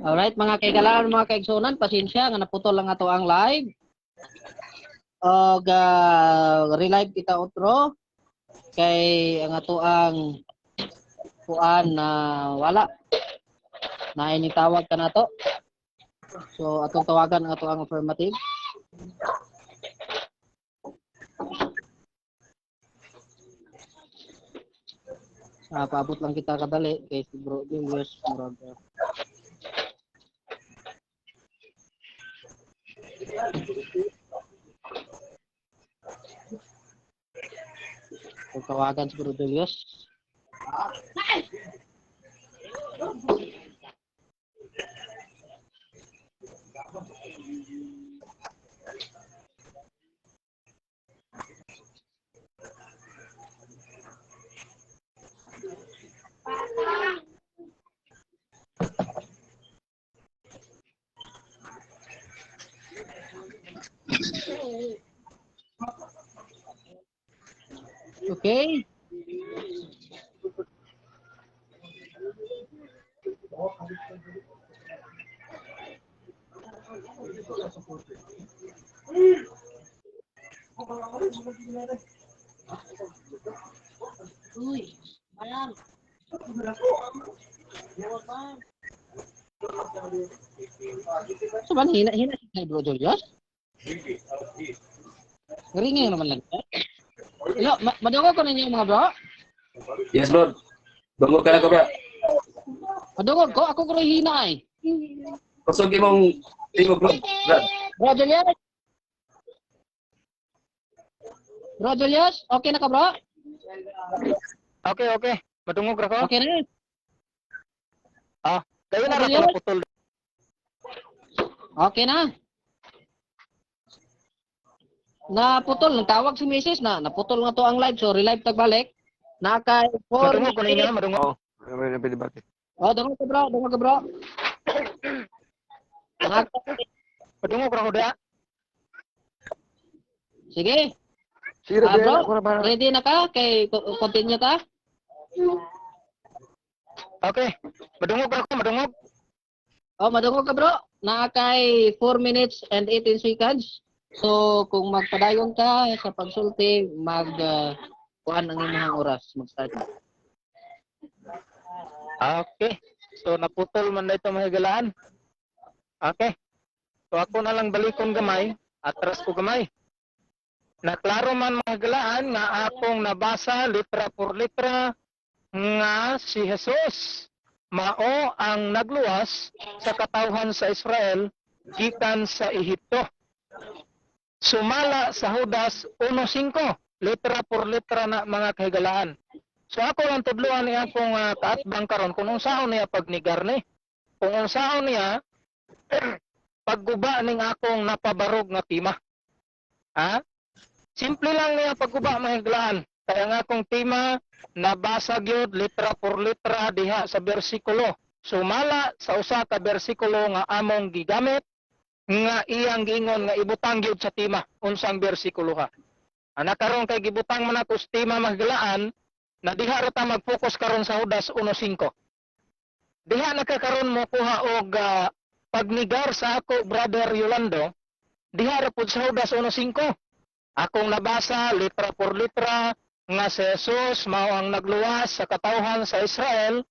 Alright, mga kaigalaan, mga kaigsunan, pasensya nga naputol lang ato ang live. Og relive kita otro kay ang ato ang kuan na wala. Na initawag ka nato. So atong tawagan ang ato ang affirmative. Paabot lang kita kadali kay si Bro Julius murag Kung tawagan si Bro Julius. Okay. Uy, malam. So man hina hina si Bro Julius? Ringing naman lang. Hello, madungog ko ninyo mga bro? Yes, bro. Dungog ka na ko, bro. Madungog ko, ako ko hina ay. Kusog imong tingog, bro. Bro. Bro Julius? Bro Julius, okay na ka, bro? Okay, okay. Madungog ra ko. Okay na. Ah, kayo na ra Julius? ko naputol. Okay na. Naputol, nagtawag si Mrs. na, naputol nga to ang live, so relive tagbalik. Naka 4 Madungog ko ninyo, madungog. Oh, dungog ka, bro, dungog ka, bro. Naka, Madungog ra ko diha. sige. Sige, Ah, bro, ako na ba? ready na ka? Kay continue ta? Okay. Madungog ra ko, madungog. Oh, madungog ka, bro. Naa kay 4 minutes and 18 seconds. So, kung magpadayon ka sa pagsulti, mag kuan ang imong oras, mag-start. Okay. So naputol man na ito mga higalaan. Okay. So ako na lang balikon gamay, atras ko gamay. Naklaro man mga higalaan nga akong nabasa litra por litra nga si Jesus mao ang nagluwas sa katawhan sa Israel gikan sa Ehipto. Sumala sa Judas 1:5, litra por litra na mga kahigalaan. So ako lang tudluan niya akong kaatbang karon kung unsaon niya pagnigar ni. Kung unsaon niya pagguba ning akong napabarog nga tima. Ha? Simple lang niya pagguba mga higalaan. Kaya nga akong tema nabasa gyud litra por litra diha sa bersikulo. Sumala sa usa ka bersikulo nga among gigamit nga iyang giingon nga ibutang gyud sa tema unsang bersikulo ha. Ana karon kay gibutang man ako sa tema mga higalaan na diha ra ta mag-focus karon sa Judas 1:5. Diha na ka karon mo kuha og pagnigar sa ako brother Yolando, diha ra pud sa Judas 1:5. Akong nabasa litra por litra nga si Jesus mao ang nagluwas sa katawhan sa Israel.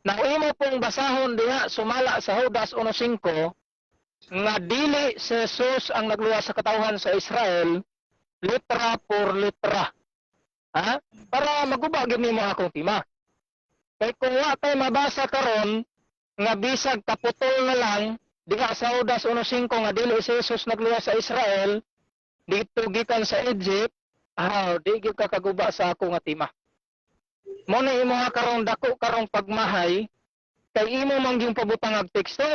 Na imo pong basahon diha sumala sa Judas 1:5 nga dili si Jesus ang nagluwas sa katawhan sa Israel litra por litra. Ha? Para maguba gyud nimo akong tima. Kay kung wa kay mabasa karon nga bisag kaputol na lang diha sa Judas 1:5 nga dili si Jesus nagluwas sa Israel dito gikan sa Egypt, di gyud ka kaguba sa ako nga tima. Mo na imo ha karong dako karong pagmahay kay imo man gyud pabutang og teksto.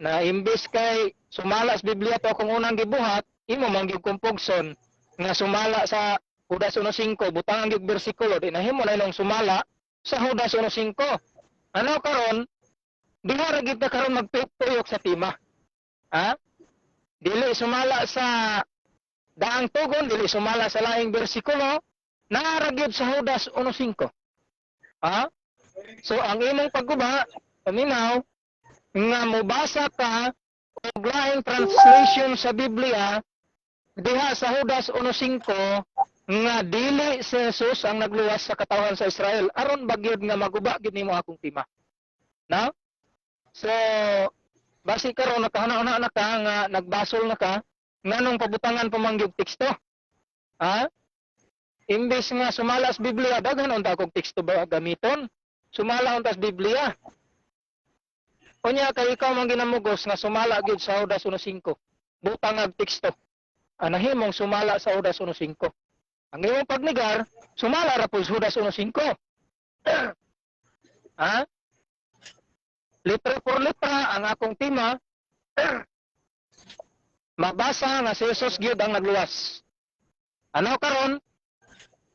Na imbes kay sumala sa Biblia to akong unang gibuhat, imo man gyud kumpugson nga sumala sa Judas 1:5, butangan gyud bersikulo, di nahimo na inong sumala sa Judas 1:5. Ano karon? Diha ra gyud ka karon magtuyok sa tima. Ha? Dili sumala sa daang tugon, dili sumala sa laing bersikulo, naa ra gyud sa Judas 1:5. Ha? So ang imong pagguba, paminaw, Nga mobasa ka og laing translation sa Biblia diha sa Judas 1:5 nga dili si Jesus ang nagluwas sa katawhan sa Israel, aron bagyod nga maguba gid nimo akong tema. Na? So, basi karon nakahuna-huna na ka nga nagbasol na ka, nganong pabutangan pa man gyud teksto? Ha? Imbes nga sumala sa Biblia, daghan unta akong teksto ba gamiton? Sumala unta sa Biblia. Unya kay ikaw man ginamugos nga sumala gyud sa Judas 1:5. Butang ag teksto. Nahimong sumala sa Judas 1:5. Ang imong pagnegar, sumala ra pud sa Judas 1:5. Ha? Letra por letra ang akong tema, mabasa nga si Jesus gyud ang nagluwas. Ano karon?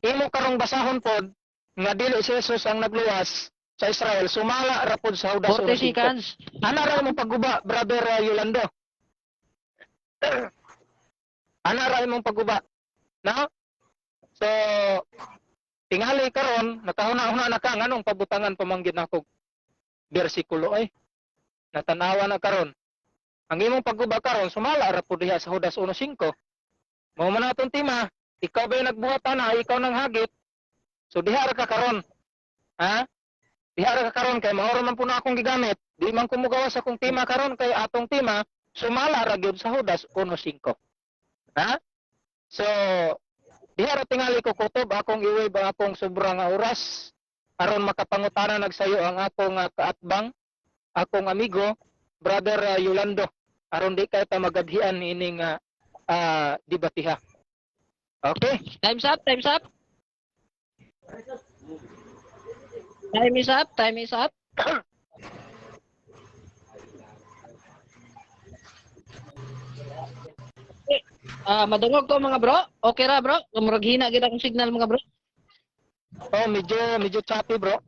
Imo karong basahon pod nga dili si Jesus ang nagluwas sa Israel, sumala ra pod sa Judas 40 1:5. seconds. Ana ra imong pagguba, Brother Yolando. Ana ra imong pagguba. No? So, tingali karon, nakahuna-huna na ka nganong pabutangan pa man gyud nako bersikulo ay. Natanawa na karon. Ang imong pagguba karon sumala ra pud diha sa Judas 1:5. Mao man atong tema, ikaw ba nagbuhat ana, ikaw nang hagit. So diha ra ka karon. Ha? Diha ra ka karon kay mao ra man po na akong gigamit. Di man ko mugawas akong tema karon kay atong tema sumala ra gyud sa Judas 1:5. Ha? So diha ra tingali ko kutob akong i-wave ang akong sobra nga oras aron makapangutana nagsayo ang akong kaatbang, akong amigo, Brother Yolando, aron di kay ta magadhian ining debatiha. Okay? Time's up, time's up. Time is up, time is up. Ah, madungog ko, mga bro. Okay ra, bro. Murag hina gid akong signal, mga bro. Oh, medyo medyo choppy, bro.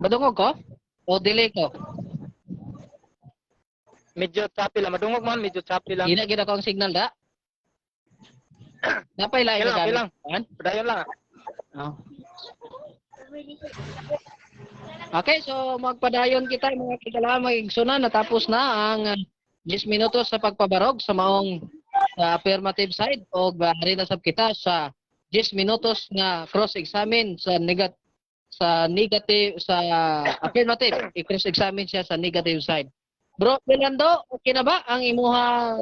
Madungog ko? O delay ko? Medyo choppy lang. Madungog man, medyo choppy lang. Hina gid ako ang signal da. Napay lain Okay lang, na okay gamit. lang. Padayon lang. Ah. Oh. Okay, so magpadayon kita, mga kigala, mga igsunan, natapos na ang 10 minutos sa pagpabarog sa maong sa affirmative side o ari na sab kita sa 10 minutos nga cross-examine sa negative, sa affirmative, i-cross-examine siya sa negative side. Bro Fernando, okay na ba ang imuha,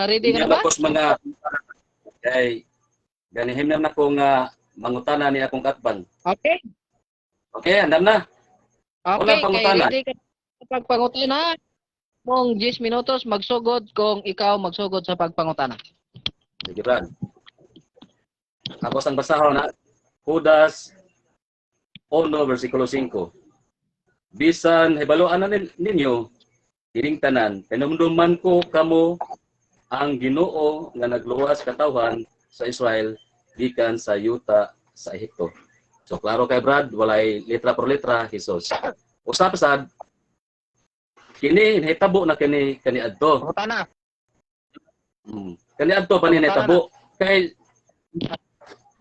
ready ka na ba? Tapos mga kay ganihim na nako nga mangutana ni akong katbang. Okay. Okay, andam na. Okay, Wala kay pangutana. ready ka sa pagpangutana. Mong 10 minutos magsugod kung ikaw magsugod sa pagpangutana. Sige, Brad. Tapos ang basahon na Judas 1 versikulo 5. Bisan hibaluan na ninyo kining tanan, hinumduman ko kamo ang Ginoo nga nagluwas katawhan sa Israel gikan sa yuta sa Ehipto. So klaro kay Brad, walay letra por letra Jesus. Usa pa sad kini nahitabo na kini kaniadto. Pangutana. Kaniadto pa ni nahitabo kay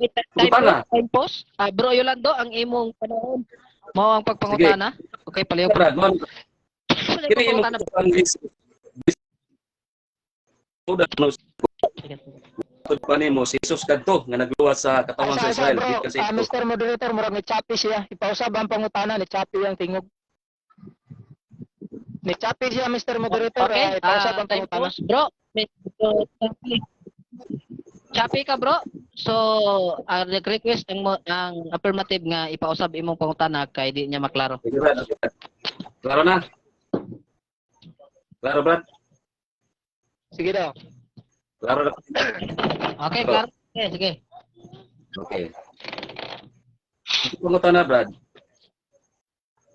Time, Pangutana. time pause. Ah, Bro Yolando, ang imong panahon mao ang pagpangutana. Okay, palayo. Brad, man kini imong Pangutana. ang Jesus. Judas no pa nimo si Jesus kadto nga nagluwas sa katawhan sa Asa, asa, Israel bro. gikan sa Ah, Ehipto. Mr. Moderator, murag ni choppy siya. Ipausab ang pangutana, ni choppy ang tingog. Ni choppy siya, Mr. Moderator. Okay, Ah, ipausab ang time pangutana. pause. Bro, medyo choppy. Choppy ka, bro. So, nag-request ang affirmative nga ipausab imong pangutana kay di niya maklaro. Sige, Brad. Klaro na. Klaro, Brad. Sige daw. Klaro na. Okay, Bro. klaro. Okay, sige. Okay. Pangutana, Brad.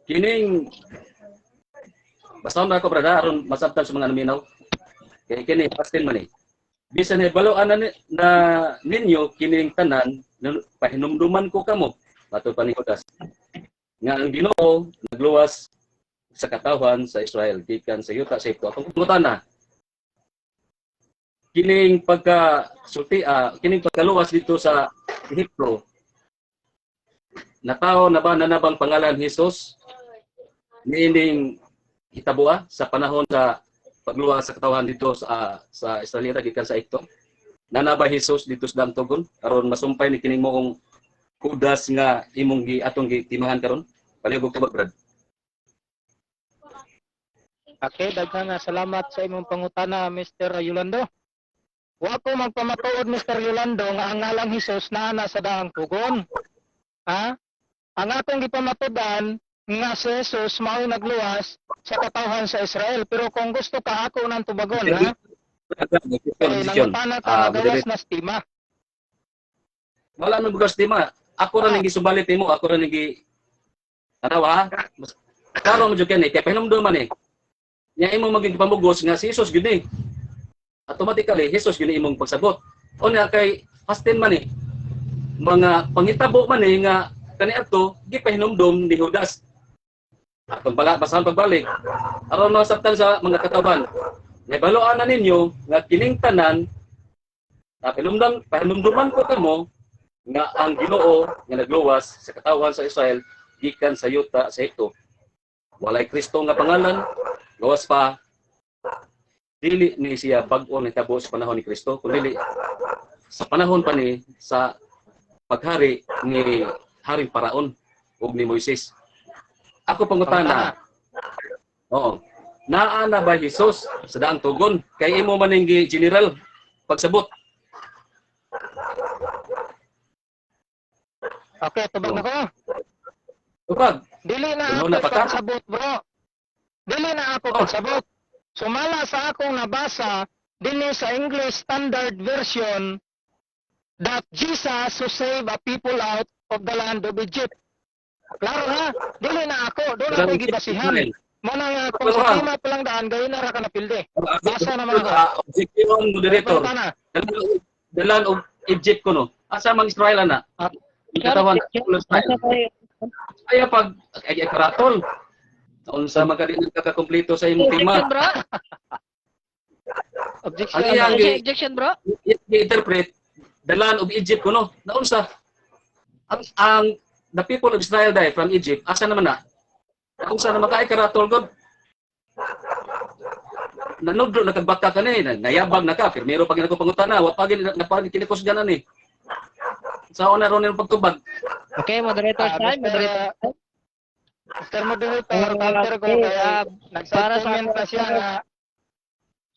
Kining basta na ako, Brad, ha, aron masabtan sa mga naminaw. Kay kini pastin man eh. Bisan hibaluan na ninyo kining tanan, pahinumduman ko kamo matod pa ni Judas nga ang Ginoo nagluwas sa katawhan sa Israel gikan sa yuta sa Ehipto. Akong pangutana, kining pagka sulti, kining pagkaluwas dito sa Ehipto, natawo na ba na nabang pangalan Jesus niining hitaboa sa panahon sa pagluwas sa katawhan dito sa Israelita gikan sa Ehipto? Naa ba Jesus dito sa daang tugon aron masumpay ni kining moong Judas nga imong gi atong gitimahan karon? Palihog og tubag, Brad. Okay, daghan nga salamat sa imong pangutana, Mr. Yolando. Wa ko magpamatuod, Mr. Yolando, nga ang ngalang Hesus naa na sa daang tugon. Ha? Ang akong gipamatudan nga si Jesus mao nagluwas sa katawhan sa Israel. Pero kung gusto ka, ako nang tubagon, ha? Kay nangutana ka Ah, nga gawas na sa tema. Wala nang bugas tema. Ako ra ning gisubalit nimo, ako ra ning gi tanawa ha. Mas klaro mo jud kani kay pahinumdum man eh. Nya imong maging pamugos nga si Jesus gyud ni. Automatically Jesus gyud ni imong pagsagot. Unya kay fastin man eh. Mga pangitabo man eh nga kaniadto gipahinumdum ni Judas. At pagbala, basahan pagbalik. Aron masabtan sa mga katawan. Nahibaluan na ninyo nga kining tanan na pahinumduman ko kamo nga ang Ginoo nga nagluwas sa katawhan sa Israel gikan sa yuta sa Ehipto. Walay Kristo nga pangalan, gawas pa dili ni siya bag-o nahitabo sa panahon ni Kristo, kundi sa panahon pa ni sa paghari ni Haring Paraon ug ni Moises. Ako pangutana. Oo. Naa na ba Jesus sa daang tugon? Kay imo man ning general pagsabot. Okay, tubag na ko. Tubag. Dili na Ano ako na pa ka? pagsabot, bro. Dili na ako Oh. pagsabot. Sumala sa akong nabasa dinhi sa English Standard Version that Jesus who save a people out of the land of Egypt. Klaro ha? Dili na ako. Doon ako gibasihan. Mo na nga kung sa tema pa lang daan, gayon na ra ka napilde. Basa naman ako. Objection, moderator. Pangutana. The land of Egypt ko no. Asa mang Israel ana? Ah, Katawan Israel. Ay pag ay, ay karatol. Unsa man ka di nagkakakumpleto sa imong tema. Objection, bro. Objection. Ang iyang Objection, bro. i-interpret the land of Egypt kuno. Naunsa? Ang the people of Israel die from Egypt, asa naman na? Unsa naman ka ay karatol god? Nanudlo na kagbaka ka ni, nayabag na ka, pirmero pag ko pangutana, wa pa gin napag kinikusgan ani. Sa una ron yung pagtubag. Okay, moderator's Ah, time, Mr. moderator. Mr. Moderator, counter ko Okay, kay nag-side para sa comment na siya nga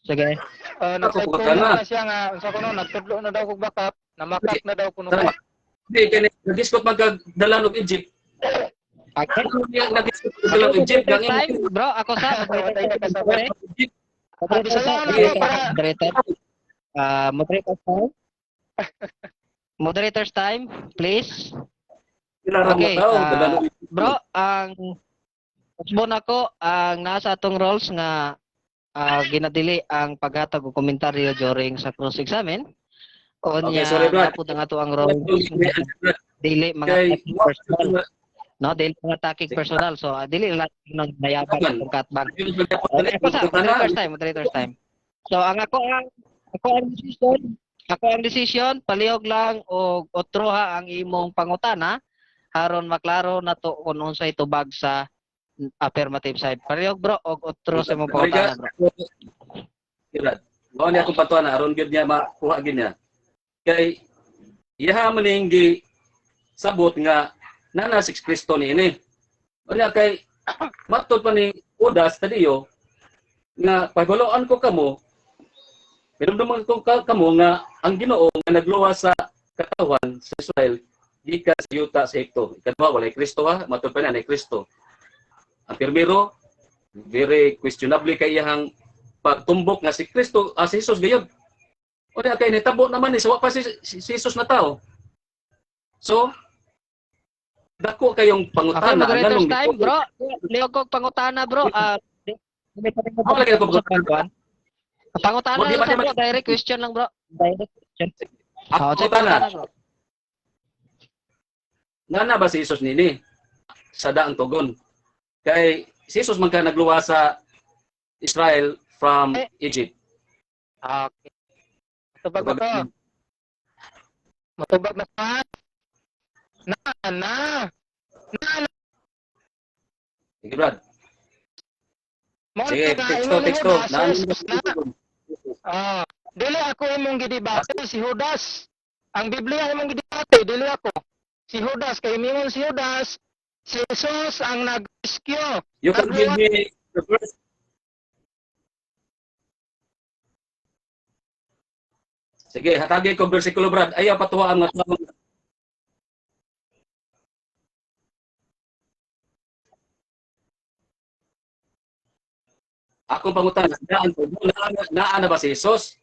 Sige. Nag-side Ako, comment na. na siya nga unsa kuno nagtudlo na daw kog backup, namakak na daw kuno ko. Hindi, kaya nag-discot magka the land of Egypt. Okay. Nag-discot the land of Egypt. Moderator's time, bro. Ako sa Watay ka kasabot. Egypt. Moderator, Bisaya na ako para moderator. Moderator's time. Moderator's time, please. Kailangan mo Okay, tao, the land of Egypt. Bro, ang usbon ako ang nasa atong roles nga ginadili ang paghatag og komentaryo during sa cross examine. Okay, Unya sorry, Brad. napud ang ato ang roles nga dili mga Kay, attacking personal, no? Dili mga attacking personal. So dili lang nang nayabag atong katbang. Okay, ako sa moderator's time, moderator's time. So ang ako ang decision, palihog lang og otroha ang imong pangutana aron maklaro nato kung unsay tubag sa affirmative side. Palihog, bro, og otro sa imong pangutana, bro. Brad. Mao ni akong patuan aron gyud niya makuha gyud niya. Kay iyaha man ning gi sabot nga nana si Kristo ni ini. Unya kay matod pa ni Judas tadiyo nga paguluan ko kamo, pinumduman ko kamo nga ang Ginoo nga nagluwas sa katawan sa Israel gikan sa yuta sa Ehipto. Ikaduha, walay Kristo ha, matod pa niya ni Kristo. Ang primero, very questionable kay iyahang pagtumbok nga si Kristo, si Jesus gayud. Unya kay nitabo naman ni, so wa pa si Jesus na tao. So dako kayong Okay, pangutana moderator's nganong time, bro. Lihog kog pangutana, bro. Ako lagi ako pangutana. Pangutana Di lang ba- sa di ba- bro, direct question lang, bro. Direct question. Ako Oh, check pangutana. pangutana, bro. Nana ba si Jesus nini sa daang tugon? Kay si Jesus man ka nagluwa sa Israel from Eh. Egypt. Okay. Tubag na to. Matubag na pa. Na na. Na na Sige, Brad. Mo Sige, na teksto, ingon ni teksto. Judas, Naan Jesus na. Ah, dili ako imong gidebate si Judas. Ang Biblia imong gidebate, dili ako. Si Judas kay mingon si Judas, si Jesus ang nag-rescue. You can give me the verse. Sige, hatagi ko bersikulo, Brad. Ayaw patuwa ang mga tao. Akong pangutana, naan ko, naa na ba si Jesus?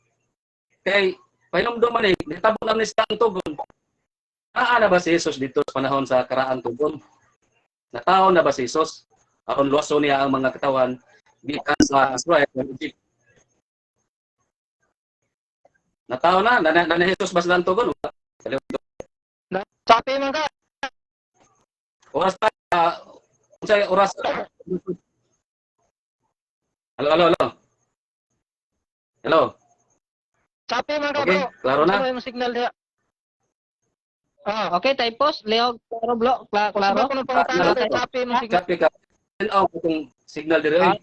Kay pahinomdom man eh, nitabo lang ni sa ang tugon. Naa na ba si Jesus dito sa panahon sa karaang tugon? Nataon na ba si Jesus? Aron luwason niya ang mga katawan gikan sa Israel ug Egypt. Nataon na, na, na Jesus ba sila ang tugon? Sabi man ka, Oras pa, unsay oras? Hello, hello, hello. Hello. Sabi man ka, Okay, bro. klaro na. Ano yung signal diha? Ah, Okay, typos, Leo, klaro, bro, klaro. klaro. Ko nung pangutana kay sabi mo signal. Copy ka. Oh, kung signal dire oy. Ah.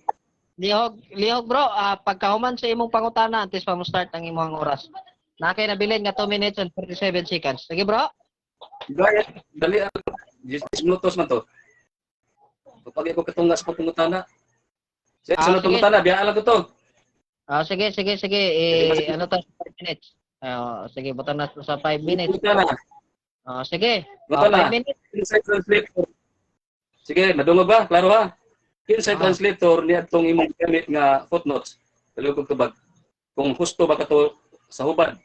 Lihog, lihog bro, pagkahuman sa imong pangutana antes pa mo start ang imong oras. Na kay nabilin nga 2 minutes and 47 seconds. Sige, bro. Gaya, dali ang 10 minutos man to. Kapag ako katunga sa pagpangutana. Sige, Ah, sunod sige. pangutana, biyaan lang ko to. Ah, sige, sige, sige. Eh, ano to, 5 minutes. Ah, sige, butan na sa 5 minutes. Pangutana. Ah, sige. Butan na. 5 minutes. Inside translator. Sige, madungog ba? Klaro ha? Inside translator ni atong imong gamit nga footnotes. Dali kog tubag. Kung husto ba kato sa hubad.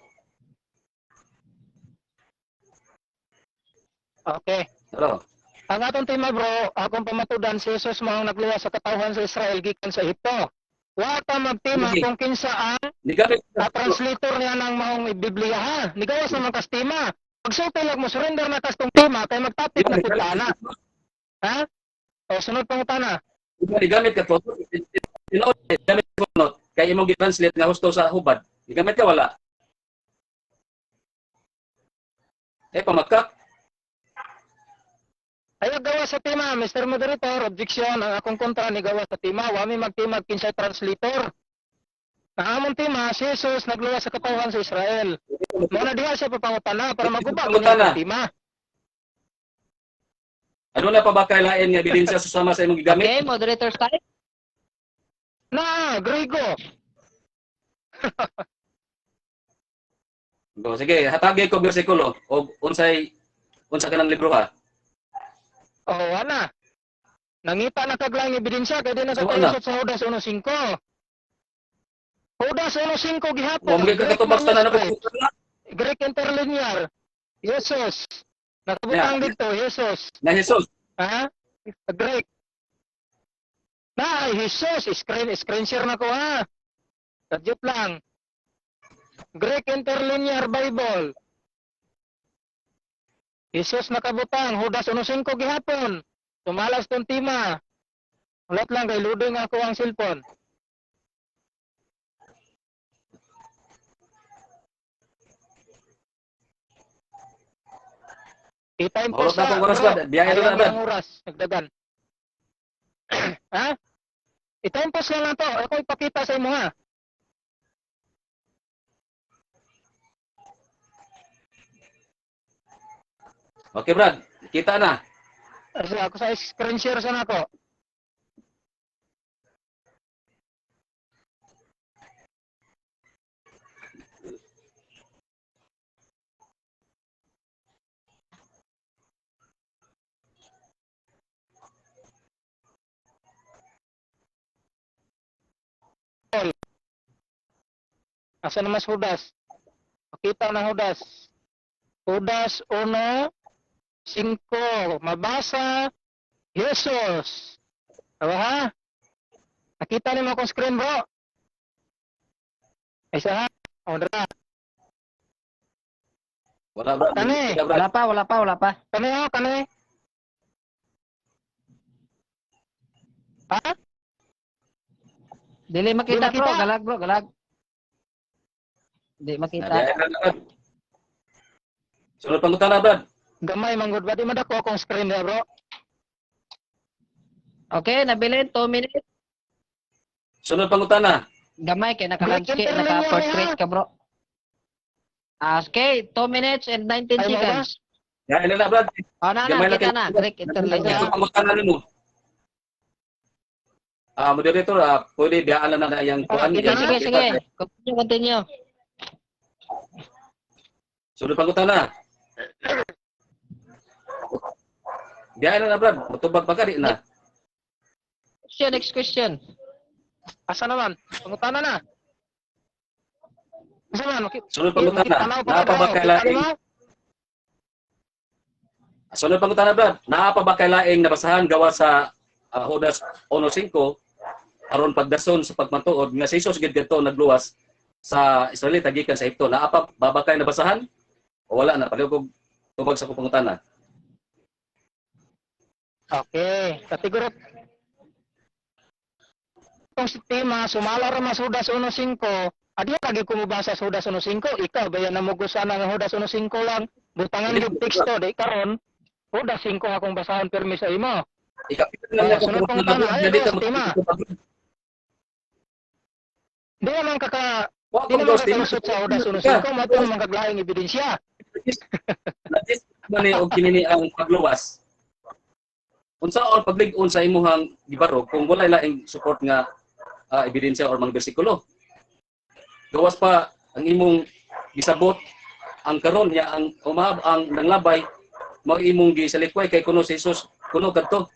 Okay. Hello. Ang atong tema, bro, akong pamatudan si Jesus mao ang nagluwas sa katawhan sa Israel gikan sa Ehipto. Wa ka magtima Sige. kung kinsa ang Ni gamit translator niya ng maong Biblia ha. Nigawas naman kas tema. Pagsulti lang mo surrender na kas tong tema kay magtapik na pud ta na. Ha? O sunod pangutana. Ni gamit ka to. Tinuod gamit footnote kay imong gi-translate nga husto sa hubad. Gigamit ka wala? Eh pamakak. Ayaw gawa sa tema, Mr. Moderator, objection ang akong kontra ni gawa sa tema. Wa mi magtimag kinsay translator. Ang among tema, si Jesus nagluwas sa katawhan sa Israel. Mao na diha siya papangutana para maguba ko niya Pangutana. ang tema. Ano na pa ba kay lain nga ebidensya susama sa imong gigamit? Okay, moderator's time. Na, Grigo. Go, sige, hatagi ko bersikulo og unsay unsa kanang libro ka? Oh, ana. Nangita na kag lang ebidensya kay di na sa So, ana. kalusot sa Judas 1.5. Judas 1.5 gihapon. Wa mo gyud katubag tanan na manuscript, Greek interlinear. Jesus. Nakabutang dito, Jesus. Na Jesus. Ha? Greek. Na, ay, Jesus. Screen share na ko ha. Kadyot lang. Greek Interlinear Bible. Jesus nakabutang. Judas 1.5 gihapon. Tumalas tong tima. Ulat lang kay loading ako ang cellphone. I-time Oras pause na akong oras bro. ba? Biyahe na Ayaw ba? ang oras. Nagdagan. Ha? I-time pause lang lang to. Ako ipakita sa imo ha. Okay, Brad. Kita na. Kasi ako sa screen share sa nako. Asa naman si Judas? Pakita ng Judas. Judas 1:5. Mabasa, Jesus. Tawa ha? Nakita niyo akong screen, bro? Ay, sa ha? O, dara. Wala, Brad. Kani. Kita, Brad. Wala pa, wala pa, wala pa. Kani, oh, kani. Ha? Dili makita, Di bro, makita. galag, bro, galag. Di makita. Biyahe na, Brad. Sunod pangutana, Brad. Gamay, manggod ba? Di madako akong screen niya, bro. Okay, nabilin 2 minutes. Sunod pangutana. Gamay kay naka-landscape, Greek interlinear naka-portrait niya. ka, bro. Ah, okay, 2 minutes and 19 Ay, mo ba? seconds. Ya, ila na, Brad. Oh, na, na, Gamay na kita kay- na. Greek interlinear. Sunod pangutana nimo. Ah, moderator, pwede biyaan lang na iyang kuan. Sige, iyang sige, kita. sige. Continue, continue. Sunod pangutana. Biyaan lang na, Brad. Mutubag pa ka di na. Question, next question. Asa naman? Pangutana na. Asa man? Sunod pangutana. Makitanaw pa Naa pa ba ka kay daw? laing Kitanaw? Sunod pangutana, Brad. Naa pa ba kay laing nabasahan gawa sa Judas 1:5 aron pagdason sa pagmatuod nga si Jesus gid kadto nagluwas sa Israelita gikan sa Ehipto? Naa pa ba ba kay nabasahan? O wala na? Palihog kog tubag sa akong pangutana. Okay, kategorya. Itong sistema, sumala ra mas Judas 1.5, adi lagi ko mobasa sa Judas 1.5, ikaw bayan na mo gusto nga Judas 1.5 lang, butangan yung teksto, di karon, Judas 5 akong basahon permi sa imo. Ikapit lang Oh, ako sunod pangutana, pangutana. Brad. Ay, Dili ka boss, tema. Di naman kaka, Wa di ko naman boss, tema. kakalusot sa Judas 1.5, mo ito naman kaglaing ebidensya. Najis man ni og kini ni ang pagluwas. Unsaon paglig-on sa imuhang gibarog kung walay laing support nga ebidensya or mga bersikulo? Gawas pa ang imong gisabot ang karon niya ang umahab ang nanglabay mao imong gisalikway kay kuno si Jesus kuno kadto.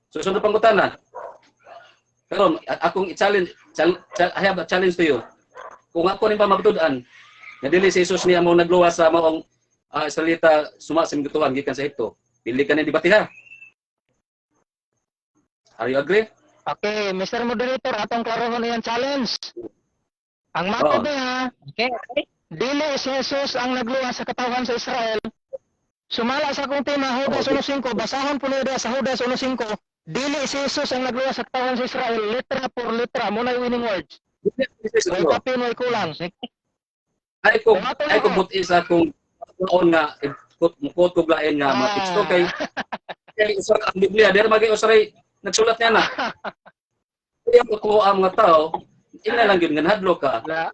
Susunod pangutana. Karon akong i-challenge, I have a challenge to you. Kung ako ning pamatud-an nga dili si Jesus niya mo nagluwas sa maong Israelita suma sa imong gikan sa Ehipto, dili ka ni debate ha. Are you agree? Okay, Mr. Moderator, atong klarohon iyang challenge. Ang matod Oo. niya, Okay. dili si Jesus ang nagluwas sa katawhan sa Israel. Sumala sa akong tema, Judas 1.5, basahon po niya sa Judas 1.5, dili si Jesus ang nagluwas sa katawhan sa Israel, litra por litra, muna yung winning words. Way kapin, way kulang. Sige. Ay ko buti sa akong on nga mukot ko lain nga mga teksto kay usa ang Biblia diri magay usaray nagsulat niya na. Kaya ko ang mga tao ina lang gyud nga nahadlok ka La,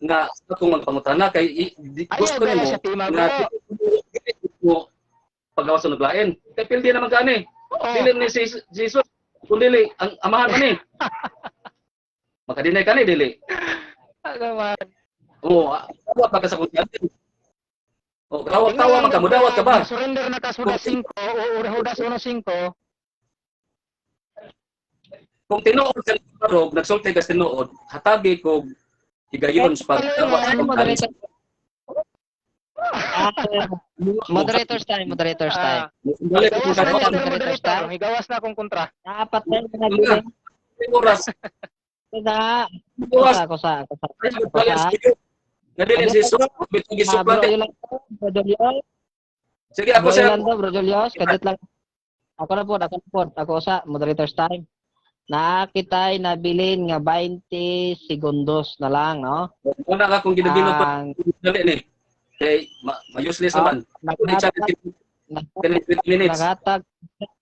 nga sa akong mga pangutana kay ayaw gusto gaya nimo sa tema, nga bro. mo pagawas sa naglain. Kay pildi naman kani. Oo. Dili ni si Jesus kung dili ang amahan man ni. Makadinay kani dili. Ano man. Oo, dawat ba ka sa kunyati? O, tawa man ka, mudawat ka ba? Surrender na ka sa Judas 5 o Judas 1.5. Kung tinuod ka ng barog, nagsulti ka sa tinuod, hatagi kog higayon sa pagdawat sa Ano, pagkalis. moderator? Ah, moderator's time, moderator's time. Balik ko Gawas sa na, Moderator, Mr. moderator Moderator. style. Higawas na akong kontra. Dapat na yung mga oras. na. Oras. Ako sa, ako sa, ako sa. Nga dili si Jesus, bitong Ah, bro, gisuplante. Yolanda, bro Julius. Sige, ako Bro sir. Yolanda, bro Julius, kadit lang. Ako na po, ako na po. Ako sa moderator's time. Nakitay nabilin nga 20 segundos na lang, no? Una ka kung ginaginot pa Ang dali ni. Kay ma-useless Ah, naman. Ako ni naghatag, challenge 20 minutes. naghatag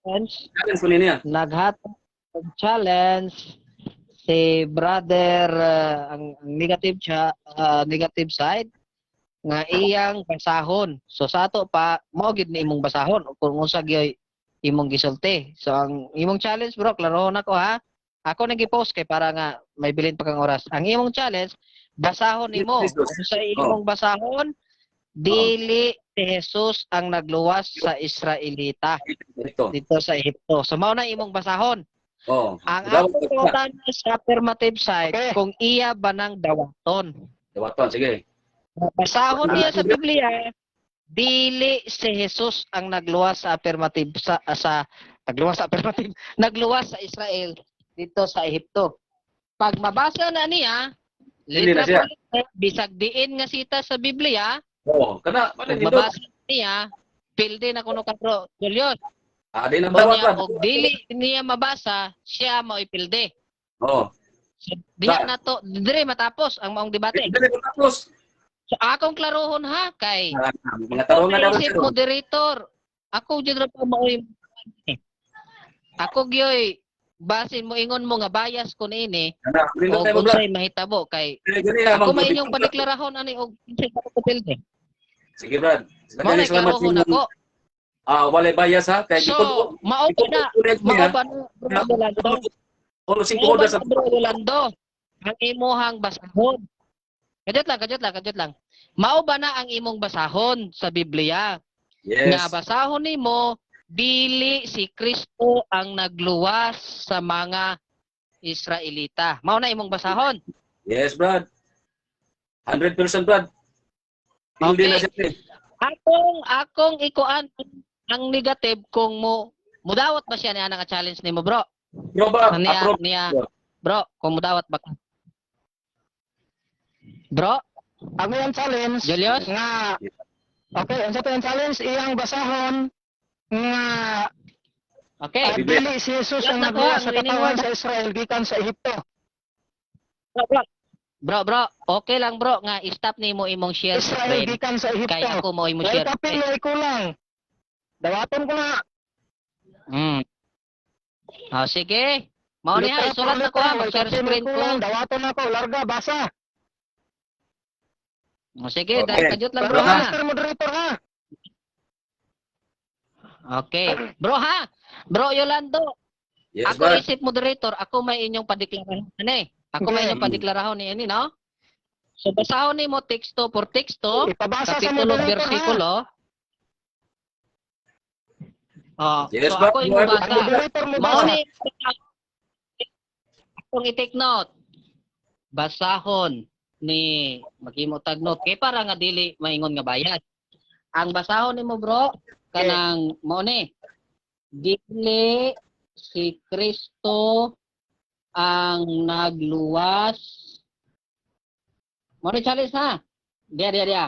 challenge, Challenge ko niya. naghatag og challenge si brother ang negative siya, negative side nga iyang basahon. So sa ato pa mao gid ni imong basahon kung unsa gyud imong gisulti. So ang imong challenge, bro, klarohon ako ha. Ako nang gi-post kay para nga may bilin pa kang oras. Ang imong challenge, basahon nimo. Jesus. Kung sa imong basahon, dili si Jesus ang nagluwas sa Israelita Ito. dito sa Ehipto. So mao na imong basahon. Oh. Ang Dawat akong ka. pangutana sa affirmative side, Okay. kung iya ba nang dawaton. Dawaton, sige. Basahon niya sa Biblia, dili si Jesus ang nagluwas sa affirmative sa nagluwas sa affirmative, nagluwas sa Israel dito sa Ehipto. Pag mabasa na niya, Dili na litra siya. po litra, bisag diin nga sita sa Biblia, Oh, kana pag mana dito. mabasa niya, pilde na kuno ka, bro Julius. Ah, di na dawat Unya, ba? og dili niya mabasa, siya mao'y pilde. Oh. So, diha na to, dire matapos ang maong debate. Dili ko tapos. So akong klarohon ha kay Ah, mga tarong nga daw. isip moderator. Ako jud ra pa mao'y ako gyoy Basin mo ingon mo nga bias ko niini Kana, nindot og tayo mo, Brad. unsay mahitabo kay Kaya gani ha, ako Mang may Bobby. inyong padeklarahon ani og unsay kapilde. Sige, Brad. Mao Daghang na salamat klarohon sa ako. inyong ah, walay bias ha. Kay So, mao ba na mao ba na, Bro Yolando? Uno singko Mao ba oras na, Bro Yolando, ang imuhang basahon? Kadyot lang, kadyot lang, kadyot lang. Mao ba na ang imong basahon sa Biblia? Yes. Nga basahon nimo dili si Kristo ang nagluwas sa mga Israelita. Mao na imong basahon. Yes, Brad. 100%, Brad. Hindi Okay. na siya. Akong akong ikuan ang negative kung mo mudawat ba siya niya nga challenge nimo, bro? Bro ba? Niya, Approve. niya, bro, kung mudawat ba ka? Bro, Ang iyang challenge Julius? nga okay, ang sa iyang challenge iyang basahon nga Okay. Biblia. dili si Jesus ang Yan ako, nagluwas ang sa winning katawan word. sa Israel gikan sa Ehipto. Bro, bro. Bro, bro, okay lang, bro, nga i-stop nimo imong share Israel screen gikan sa kay Ehipto. ako mo imo Way share kapil, screen. way kulang. Dawaton ko na. Oh, sige. Mao ni ha, Letra isulat por na ko ha, letra, way mag-share kapil, way screen ko. kulang. Dawaton ako, larga, basa. Oh, sige, Okay. dahil kadyot lang, Pero bro, ha. Mr. Moderator ha. Okay. Bro ha. Bro Yolando, Yes, ako Brad. isip moderator, ako may inyong padeklarahon ani. Ako may Okay. inyong padeklarahon ni ini, no? So basahon nimo teksto por teksto, Ipabasa sa kapitulo moderator ha. bersikulo. Oh, Yes, so bro. ako imong Ang basa. moderator mo Mao basa. ni akong i-take note. Basahon ni maghimo tag note kay para nga dili maingon nga bayad. Ang basahon nimo, bro, kanang mao ni dili si Kristo ang nagluwas. Mao ni challenge na. Dia dia dia.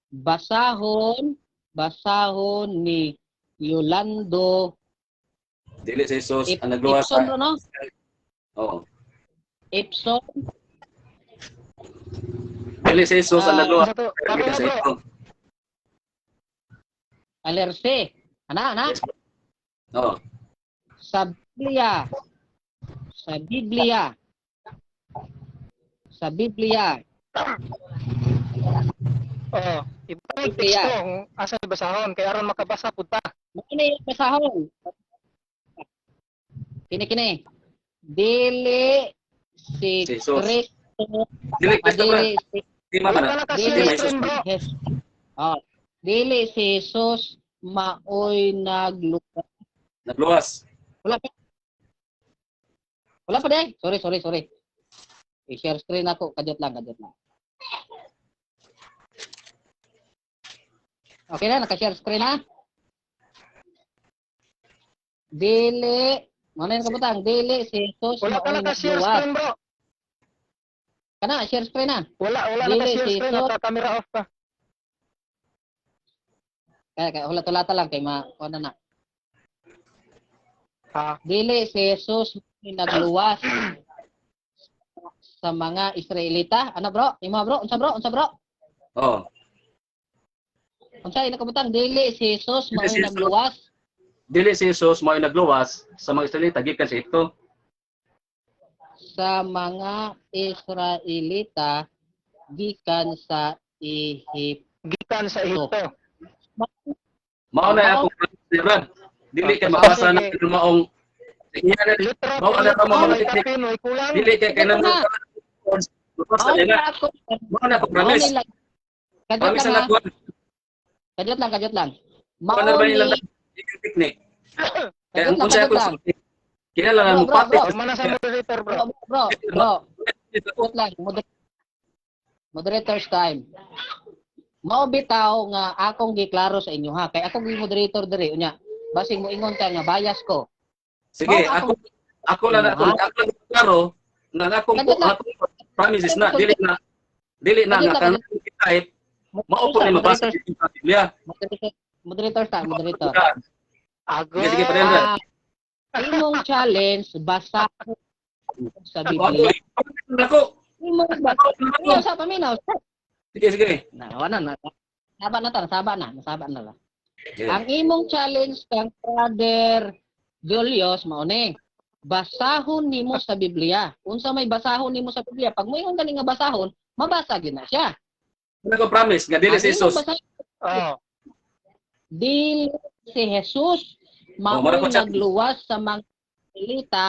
Basahon, basahon ni Yolando Dili si Jesus ang nagluwas Ipson, sa bro, no? Oo. Ipson. Dili si Jesus ang Ah, nagluwas Sa to. Bago gikan na sa bro. Ehipto. Alerce. Ana, ana. Yes, Brad. Oo. Sa Biblia. Sa Biblia. Sa Biblia. Oo. Ibalik Biblia. teksto kung asa basahon kay aron makabasa pud ta. Mao ni basahon. Kini kini. Dili si Si Jesus. Kristo. Dili ah, Kristo, Brad. dili si Di man Wala na. ka naka-share Dili may screen Jesus. bro. Jesus. Oh, dili si Jesus maoy nagluwas. Nagluwas. Wala pa. Wala pa day. Sorry, sorry, sorry. I-share screen ako. Kadyot lang, kadyot lang. Okay na, naka-share screen na. Dili, ano yung kabutang? Dili si Jesus Wala ka maoy naka-share nagluwas. screen bro. Kana, share screen na. Wala wala Dili, naka-share si screen Jesus. naka camera off pa. Kaya, kaya hulat-hulata lang kay ma, kuha na na. Ha. Dili si Jesus maoy nagluwas sa mga Israelita. Ano, bro? Imo, bro? Unsa, bro? Unsa, bro? Oo. Unsa ina kabutang? Dili si Jesus Dili maoy si Jesus. nagluwas Dili si Jesus mao'y nagluwas sa mga Israelita gikan sa Ehipto. Sa mga Israelita gikan sa Ehipto. Gikan sa Ehipto. Mao na Mao- akong promise ni Brad. Dili kay Ah, mabasa sige. na maong iya na Litra Mao por na litra, mo mga way teknik. kapin, way kulang. Dili kay kay Ito nang na. mabasa Mao na. na ako. Mao na akong Mao promise. ni lang. Kadyot Promise lang na ha. ako. Kadyot lang, kadyot lang. Mao na Mao ba ni ilang teknik? Kaya kadyot ang lang, kung siya kadyot lang. kinahanglan Bro, mo bro, pati bro. Mana sa moderator bro. Bro, bro, bro. Kadyot lang. Moderator's time. Mao bitaw nga akong giklaro sa inyo ha. Kay ako gi moderator diri unya. Basing mo ingon ka nga bias ko. Sige, Mao ako ako lang ako ako lang klaro nga ang akong Kadyot lang. akong promise is na dili na dili na Kadyot nga lang, kanang type mao po ni mabasa sa Biblia. Moderator, moderator time, moderator. Ago. Sige, sige, padayon, Brad. Ah, imong challenge basa sa Biblia. Ako. Imong basa. Paminaw sa paminaw. Sige, sige. Na, wala na. Saba na ta, saba na, nasaba na lang. Sige. Ang imong challenge kang Brother Julius mao ni. Basahon nimo sa Biblia. Unsa may basahon nimo sa Biblia? Pag moingon gani nga basahon, mabasa gyud na siya. Ano ko promise nga dili Ang si imong Jesus. basahon, Oh. dili si Jesus Oh, mara mao'y ko siya. nagluwas sa mga Israelita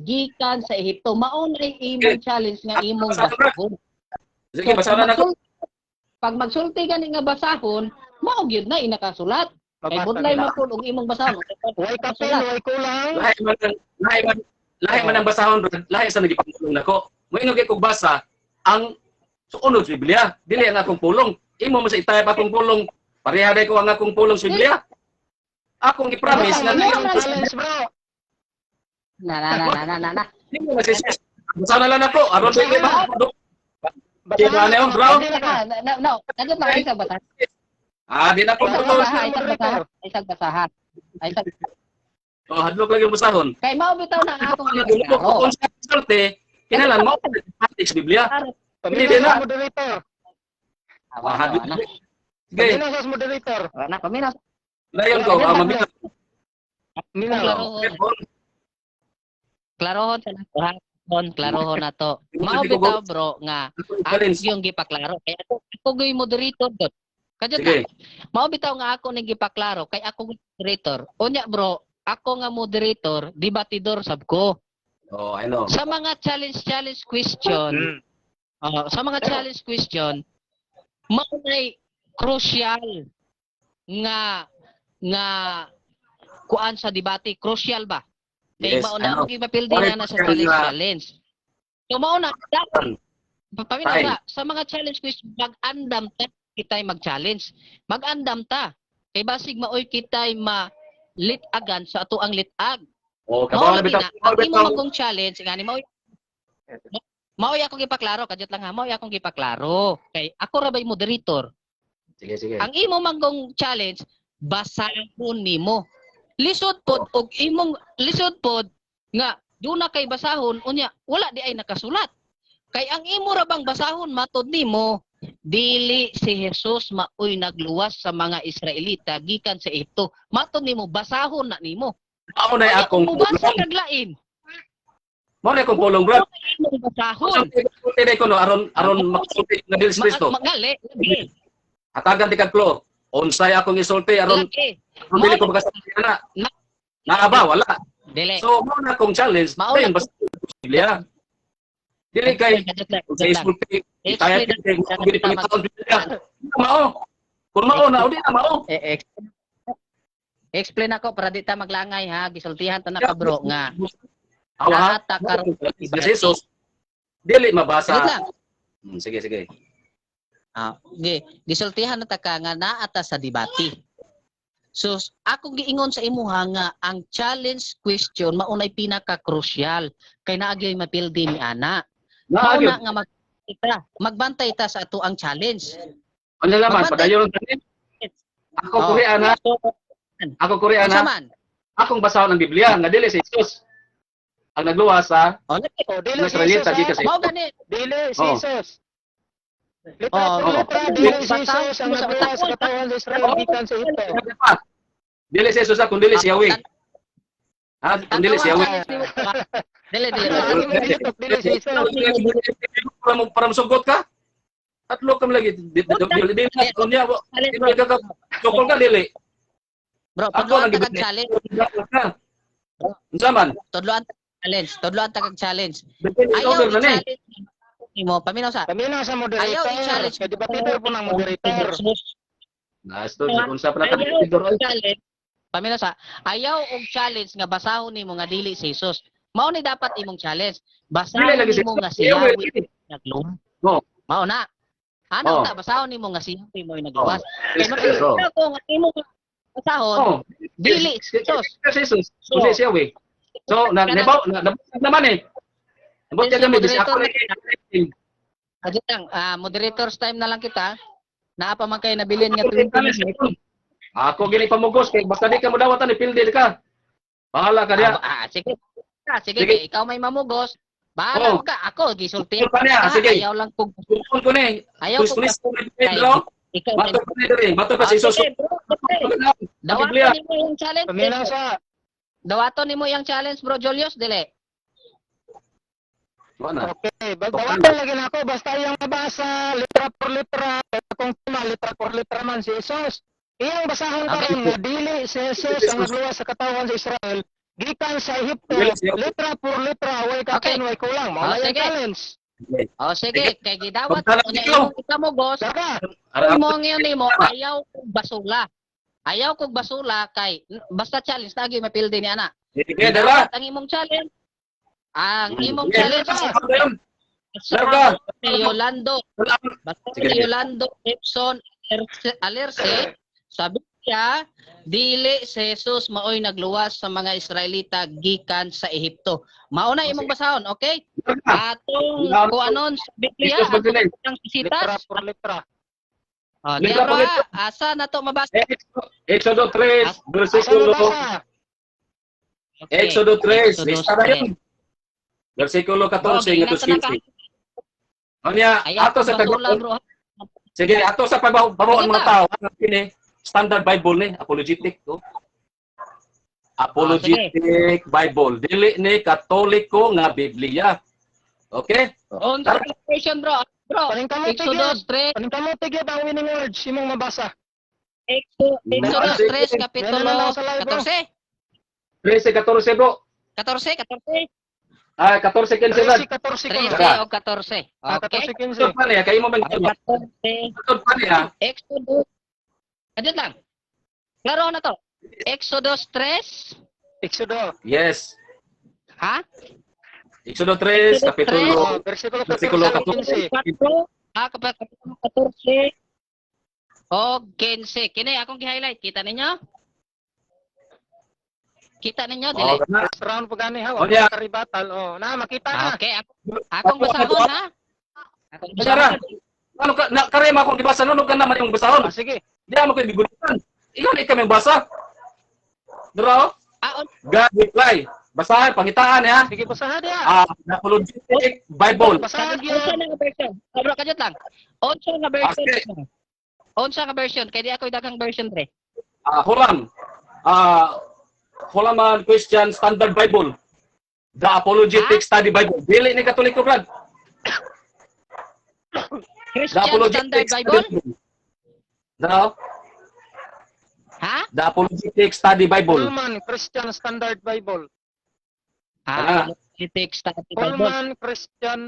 gikan sa Ehipto. Mao na imong challenge nga imong Basahon, bro. basahon. Sige, basahon na nako. Pag magsulti gani nga basahon, mao gyud na inakasulat. Kay Mabasa budlay na. man pud og imong basahon. Way kapil, way kulang. Lahi man ang basahon, bro. Lahi sa nagipangulong nako. Moingon kay kog basa ang suunod sa Biblia, dili ang akong pulong. Imo mo sa itayap akong pulong. Pareha day ko ang akong pulong sa Biblia. Akong gi-promise nga Ano dili ang challenge, bro? Na na na na na na na. dili man si Jesus. Basahon na lang nako aron dili ba? Diba na yun, bro? Na na no, kadto na isang basahan. Ah, di na ko Isang pulong. basahan, isang basahan, isang basahan. Ay, isang Oh, hadlok lang yung basahon. Kay mao bitaw na ang akong Kung giklaro. sa sulti, kinahanglan mo sa Biblia. Paminaw Hindi na. sa moderator. Ah, hadlok. Na. Sige, Paminaw sa moderator. Na paminaw. layon ko, ah, maminaw. Minaw. Klarohon. Klarohon sa nato. Ha? Klarohon na to. Mao bitaw, bro, nga ako Challenge. yung gipaklaro. Kay ako gyud moderator dot. Kadyo Sige. ta. Mao bitaw nga ako ning gipaklaro kay ako gyud moderator. Unya, bro, ako nga moderator, debatidor sab ko. Oh, I know. Sa mga challenge challenge question, oh, sa mga challenge question, mao nay crucial nga nga kuan sa debate, crucial ba? Kay Yes, mao I na know. ang gipapildi na na sa Correct. challenge challenge. So mao na dapat paminaw Time. ka, sa mga challenge question, mag-andam ta kita'y mag-challenge. Mag-andam ta. Kay basig maoy kita'y ma-litagan sa ato ang litag. Oh, Mao kabaw na lagi bitaw. na, ang imo magkong challenge, ngani maoy maoy akong gipaklaro, kadyot lang ha, maoy akong gipaklaro. Kay ako ra bay moderator. Sige, sige. Ang imo manggong challenge, basahon nimo. Lisod pod og imong lisod pod nga duna kay basahon unya wala di ay nakasulat. Kay ang imo ra bang basahon matod nimo dili si Jesus maoy nagluwas sa mga Israelita gikan sa Ehipto. Matod nimo basahon na nimo. Mao na Unya, akong mubasa pulong. kag lain. Mao na akong pulong, bro. Imong basahon. Sulti ko no aron aron makasulti nga dili si Kristo. Magali, lagi. Hatagan ti kag klo. Unsay akong isulti aron Lagi. aron dili ko makasulti ana. Naa ba wala. Dili. So mao na akong challenge. Mao na Dayon basta Biblia. Dili kay Kadiyot lang, sa kadiyot lang. isulti itayat Explain kay mo gini pangitaon Biblia. Mao. Kung mao na udi na mao. Eh, explain ako para di ta maglangay ha, gisultihan ta na ka, bro, nga. Awa ha. Naa ta karon Si Jesus dili mabasa. Saglit lang. Sige, sige. Ah, okay. Gisultihan na ta ka nga naa ta sa debate. So akong giingon sa imuha nga ang challenge question maunay pinaka-crucial kay naa gyud mapildi ni ana. Naa Mauna gyud. nga mag kita, magbantay ta sa ato ang challenge. Ano laman Magbantay. padayon lang tani. Ako Oh. Korean ha. So, Ako Korean unsa ha. man? Akong basahon ang Biblia nga dili si Jesus ang nagluwas sa Oh, lagi. Oh, dili si Israelita Jesus, gikan ha? sa Mao gani. Dili si Oh. Jesus. Litra Oh, por oh. letra, dili si Basahon Jesus ang mo sa nagluwas sa katawhan sa Israel gikan sa Ehipto. Dili si Jesus ha, kun dili si Yahweh. Ha, kun dili si Tanawa Yahweh. ang challenge nimo. Dili, dili. Ang imong gitutok, dili si Jesus. Para musugot ka? Tatlo ka lagi. Dili dili unya dili ka sukol ka dili. Bro, Ako tudloan ang ta kag gibili. challenge. Ka. Unsa man? Tudloan ta kag challenge. Tudloan ta kag challenge. Dili Ayaw order na ni. i-challenge nimo. Paminaw sa. Paminaw sa Ayaw moderator. i-challenge. Kay debatidor po ng moderator. Nice to unsa pa na Ayaw ka og challenge. Paminaw sa. Ayaw og challenge nga basahon nimo nga dili si Jesus. Mao ni dapat imong challenge. Dili Basahon lagi si nimo nga si Yahweh. Yahweh nagluwas. Oh. Mao na. Ano Oh. ta basahon nimo nga si Yahweh mo nagluwas. Kay Jesus. makita ko nga imo basahon Oh. dili si Jesus. Si Jesus. Kundi si Yahweh. So, na nebaw na na- naman eh. Nabot Yes, kami bis ako moderator. Adyo lang, moderator's time na lang kita. Naa pa man kay nabilin nga 20 minutes. Ako gini pamugos kay basta di ka mo dawatan ipildi ka. Bahala ka diya. Sige. Sige, Sige. ikaw may mamugos. Bahala Oh. ka. Ako gisulti. Sulti pa niya, sige. Ayaw lang kung Kung ko ni, ayaw kung kung please ko ni Pedro, ikaw. bato ko ni diri, bato ka Ah, sa Jesus. sige, bro, sige. Ang Biblia. Dawatan nimo yung challenge. Paminaw sa. Dawaton nimo iyang challenge, Bro Julius, dili? Wala na. Okay, bawaton lagi na ako basta iyang mabasa letra por letra, kung tama letra por letra man si Jesus. Iyang basahon karon nga dili si Jesus ang nagluwas sa katawhan sa Israel gikan sa Ehipto, Dili siya. Letra por letra, way kapin, way kulang. Mao Ah, na iyang sige. challenge. O sige, kay gidawat Pagtalang ko na ikaw. imong ikamugos, Saka, Ara- mo ngayon nimo ayaw kog basula. Ayaw kog basula kay basta challenge lagi mapildi ni ana. Sige, dara. Gidawat ang imong challenge. Ang imong Sige. challenge Ayun. sa Larga. ni Yolando. Basta Sige, ni sige. Yolando Epson Alerce, sabi niya, dili si Jesus maoy nagluwas sa mga Israelita gikan sa Ehipto. Mao na Oh, imong sige. basahon, okay? Larga. Atong Larga. kuanon sa Biblia, Jesus Magdalene. atong letra sisitas. por letra. Oh, Letra diya por bro, letra. asa na to mabasa? Exodo 3, Asa versikulo mabasa? Okay. Exodo 3, Exodus lista na yun. Versikulo 14 Bro, ngadto ingatan na 15. Unya, Ayaw ato sa kog basula, pag bro. Sige, ato sa pagbawo ang mga Sige. tao, ang kini standard Bible ni, apologetic to. Apologetic Bible, dili ni Katoliko nga Biblia. Okay? On the version, bro. Bro, Paningkamot Exodus gyud. 3, Paningkamot gyud ang winning words imong mabasa. Exodus Sige. 3, kapitulo Yan na lang sa live, bro. 14. 13 14, bro. 14, 14. Ah, 14 15 brad. 13, 14 ko 13 na. o 14. Ah, Okay. 14, 15. Matod pa niya kay imo man. 14. Matod pa niya. Exodus. Kadiyot lang. Klaro na to. Exodus 3. Exodo. Yes. Ha? Exodo 3, Exodo kapitulo Oh, versikulo versikulo 14 14. 15. 4. Ah, kapitulo 14. O 15. Kini akong gi-highlight. Kita ninyo? Kita ninyo Oh, dili? na. First round pa gani ha, Oh, wa yeah. pa karibatal. Oh, na makita na. Okay, akong basahon ha. Akong Sara. basahon. Ano ka na kare mo akong gibasa no ka naman yung basahon. Ah, sige. Di mo ko gigulitan. Ikaw na ikaw may basa. Dra. Ah, God reply. Basahan, pangitaan ha. Sige, basahan diha. Ah, apologetic Bible. Basahan Unsa gyud. na nga version? Oh, bro, kadyot lang. Unsa nga version? Okay. Unsa nga version? Kay di ako daghang version pre. Ah, Holam. Ah, Holaman Christian Standard Bible. The Apologetic Study Bible. Dili ni Katoliko, brad. The Christian Apologetic Standard Study Bible? Bible. The, Ha? The Apologetic Study Bible. Pullman Christian Standard Bible. Ah, Apologetic Study Bible. Pullman Christian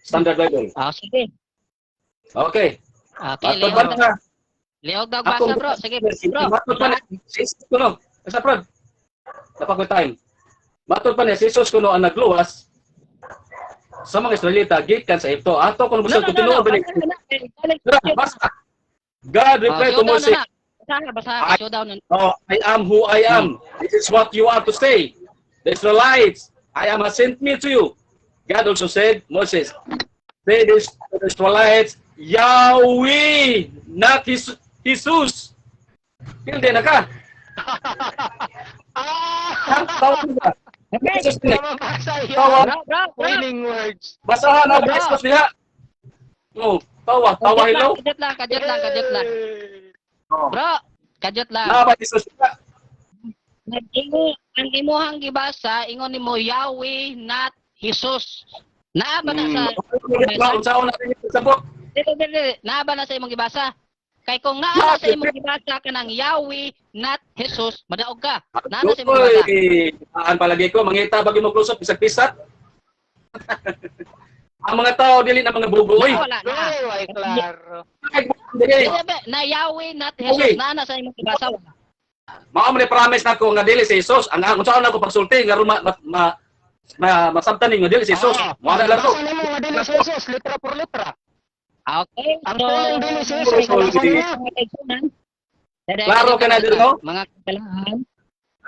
Standard Bible. Ah, sige. Okay. Okay, Matod lihok ba na? lihok daw basa, bro. Sige, bro. Matod pa na. Si Jesus kuno. Asa, brad? Napag time. Matod pa niya, si Jesus kuno ang nagluwas sa mga Israelita gikan sa Egypto. Ato kung No, gusto no, ko no, no. tinuod ba ni- Basa na, eh, challenge Brad, question. basta. God Ah, replied to showdown Moses, na na. Basaha, basaha. Showdown na. "Oh, I am who I am. This is what you are to say. The Israelites, I am has sent me to you." God also said, "Moses, say this to the Israelites, Yahweh, not Jesus." Pilde na ka. Ah! Ha? Tawag ba? Jesus niya. Mabasa Tawa. yan. Bro, bro, bro. Winning words. Basahan ang Bro. Jesus niya. Oh, tawa, tawa hello. Kadyot lang, kadyot lang, kadyot lang. Oh. Bro, kadyot lang. Naba Jesus niya. Nag-ingo, ang imuhang gibasa, ingon nimo Yahweh, not Jesus. Naa ba na sa Unsaon na rin sa book? Dili, dili, dili. Naa ba na sa imong gibasa? Kay kung naa na sa imong gibasa kanang Yahweh, not Jesus, madaog ka. Naa na sa imong gibasa. Uy, aan palagi ko mangita bagi mo close up bisag pisat. Ang mga tao dili na mga bugo oy. Naa, wala na. Uy, way klaro. Dili. Dili ba, na Yahweh, not Jesus. Okay. Naa na sa imong gibasa. Wala. Mao man ni promise nako nga dili si Jesus. Ang unsaon nako pagsulti nga ma, ma, ma, ma masabtan ninyo dili si Jesus. Ah, Mo na lang to. Basa nimo nga dili si Jesus, litra por litra. Okay. Ang So, pulong dili si Jesus, Sorry. basa nimo. mga kaigsunan, dere, Klaro ka na dere, dito? mga kailangan.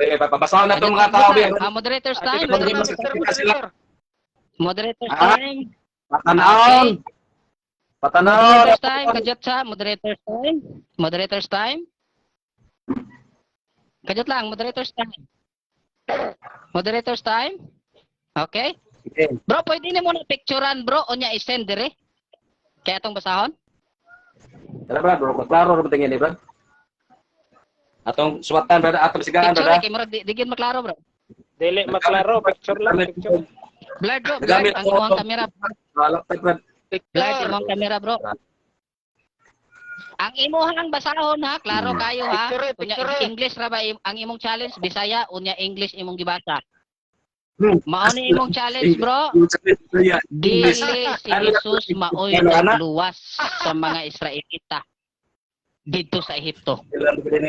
Eh, papabasahan na tong mga tao bi. Ah, moderators Ah, time. sige, Moderators, sir, moderator. moderators Ah. time. Patanawon. Patanawon. Moderators time. Kadyot sa moderators time. Moderators time. Kadyot lang, moderators time. Moderators time. Okay? Okay. Bro, pwede na mo na picturean, bro, o niya i-send dire. Kaya itong basahon? Tara, brad, bro, klaro ra tingin ni brad. Atong suwatan, brother, atong sigaan, Picture brother. eh, kay murag di gyud maklaro, bro. Dili maklaro, picture lang, picture. Blurred, bro, blurred Nagamit ang ko imong itong- camera. Laptop, brad. Blurred Picture. imong camera, bro. Ang imuhang basahon ha, klaro kayo ha. Picture eh, Unya picture eh. English ra ba ang imong challenge, Bisaya, unya English imong gibasa. Mao ni imong challenge, bro. Dili si Jesus maoy Ano, ana? nagluwas sa mga Israelita didto sa Ehipto.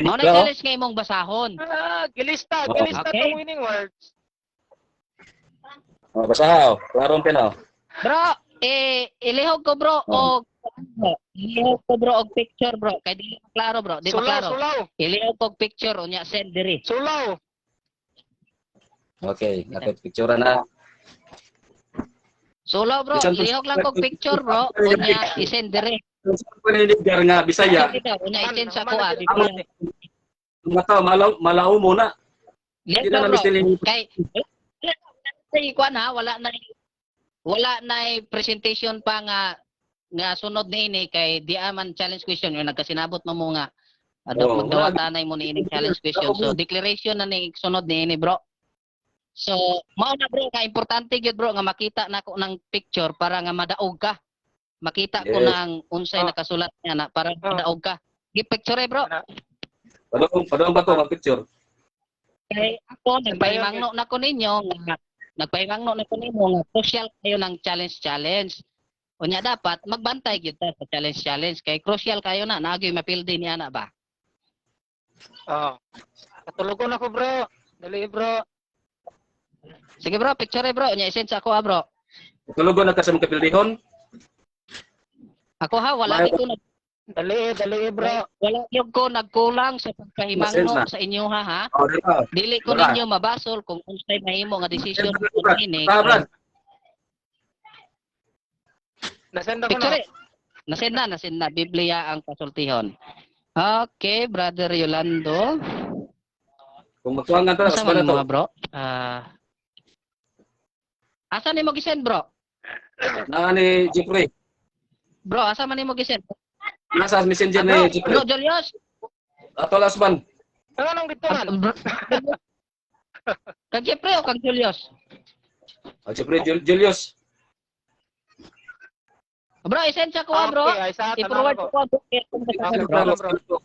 Mao na challenge nga imong basahon. Ah, gilista, Oo. gilista Okay. tong winning words. Oh, basa oh. Klaro ang pino. Bro, eh ilihog ko, bro, Oh. og ilihog ko, bro, og picture, bro, kay dili klaro, bro, di Sulaw, maklaro. sulaw, Ilihog ko og picture unya send diri. Sulaw. Okay, natin picture na. Sulaw, bro, ilihog lang kog picture, bro, unya i-send diri. Paninigar nga Bisaya, Unya i-send sa Man, ko ah. man, mga tao malaw malao mo na. Yes, Hindi na bro. namin sila Kay wala na kuan ha, wala na presentation pa nga nga sunod niini kay di man challenge question yung nagkasinabot mo mo nga adto Oo. magdawatanay mo niini challenge question. So declaration na ni sunod niini, bro. So mao na, bro, nga importante gyud, bro, nga makita nako ng picture para nga madaog ka. Makita ko ng unsay nakasulat niya na para madaog ka. Gi-picture eh, bro. Padung padung ba to mag picture? Kay ako nagpahimangno na ko ninyo nga nagpahimangno na ko ninyo nga crucial kayo ng challenge challenge. Unya dapat magbantay gyud ta sa challenge challenge kay crucial kayo na naagyoy mapildi niya na ba. Oh. Katulogon ako, bro. Dali, bro. Sige, bro, picture eh, bro, unya i-send sa ako ah, bro. Tulugon na ka sa mga kapildihon. Ako ha, wala May- ko nag Dali, dali, bro. Wala gyud ko nagkulang sa Masend pagpahimangno na. sa inyo ha ha. Oh, di ba? Dili ko Wala. ninyo mabasol kung unsay mahimo nga desisyon Brad, niini. Brad, Brad. Nasend ako na. Picture eh. Nasend na, nasend na. Biblia ang kasultihon. Okay, Brother Yolando. Kung magtuangan ta, Asa sa man na to. mo, bro? Ah, Asa nimo gisend, bro? Na ni Jeffrey. Bro, asa man nimo gisend? Nasa messenger Ah, bro, ni Jeffrey. bro Julius. Ato last man. Ano nang dito man? Bro. Kag Jeffrey o kag Julius? Oh, Jeffrey Julius. Bro, isend sa ko, bro. Okay, ay sa tanaw I-forward ko. ko, bro. Okay, Bro. bro.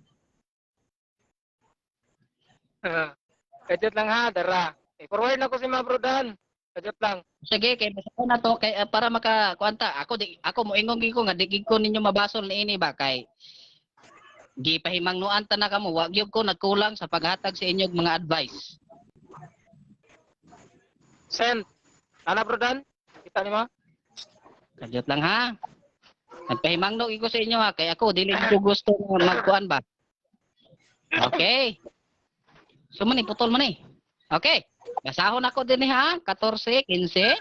Kajot lang ha, dara. I-forward na ko si mga bro Dan. Kajot lang. Sige, kay basta na to kay para maka kuanta. Ako di ako moingon gyud ko nga di gyud ko ninyo mabasol niini ba kay gipahimangnuan ta na kamo, wa gyud ko nagkulang sa paghatag sa inyong mga advice. Send. Ana, bro Dan? Kita ni ma? Kadyot lang ha. Nagpahimangno gyud ko sa inyo ha kay ako dili ko gusto nga magkuan ba. Okay. So man putol man eh. Okay. Basahon ako din eh, ha. 14, 15.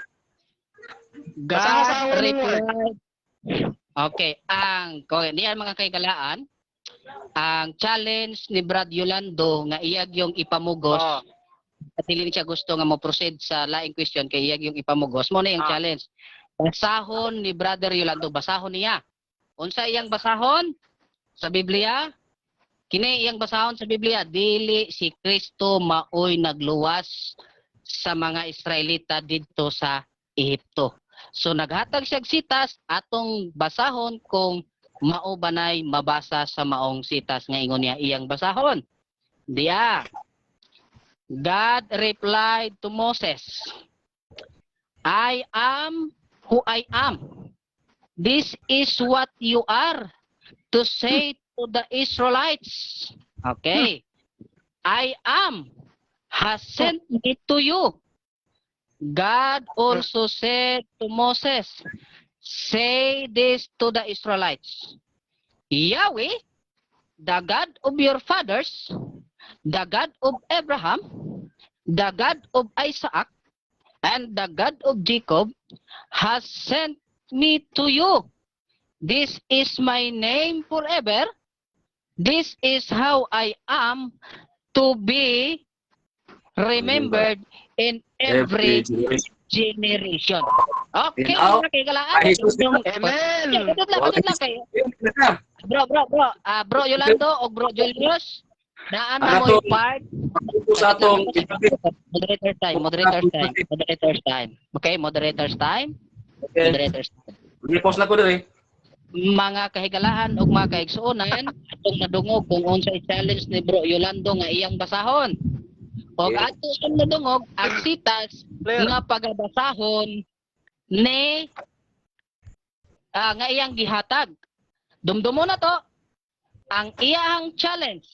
Basahan sa God winning word. replied. Okay, ang ko niyan mga kaigalaan, ang challenge ni Brad Yolando nga iyag yung ipamugos at dili siya gusto nga mo proceed sa laing question kay iyag yung ipamugos mo na yung challenge. Basahon ni Brother Yolando, basahon niya. Unsa iyang basahon sa Biblia? Kini iyang basahon sa Biblia, dili si Kristo maoy nagluwas sa mga Israelita didto sa Ehipto. So naghatag siya og sitas, atong basahon kung mao banay mabasa sa maong sitas nga ingon niya iyang basahon. Diya. God replied to Moses, "I am who I am. This is what you are to say to the Israelites." Okay. "I am has sent me to you." God also said to Moses, "Say this to the Israelites: Yahweh, the God of your fathers, the God of Abraham, the God of Isaac, and the God of Jacob, has sent me to you. This is my name forever. This is how I am to be remembered in every generation. generation." Okay, Now, mga kaigalaan. ay, Jesus. Amen. Kadot lang, kadot lang kayo. Bro, bro, bro. Ah, bro Yolando o Bro Julius, Naa na Ang mo part sa atong moderator time, moderator time, moderator's time. Okay, moderator's time, Okay. moderator's time. I-post na ko diri. Mga kahigalaan ug mga kaigsuonan, atong nadungog kung unsay challenge ni Bro Yolando nga iyang basahon. Og ato ang nadungog ang sitas Clear. nga pagabasahon ni nga iyang gihatag. Dumdumo na to ang iyang challenge.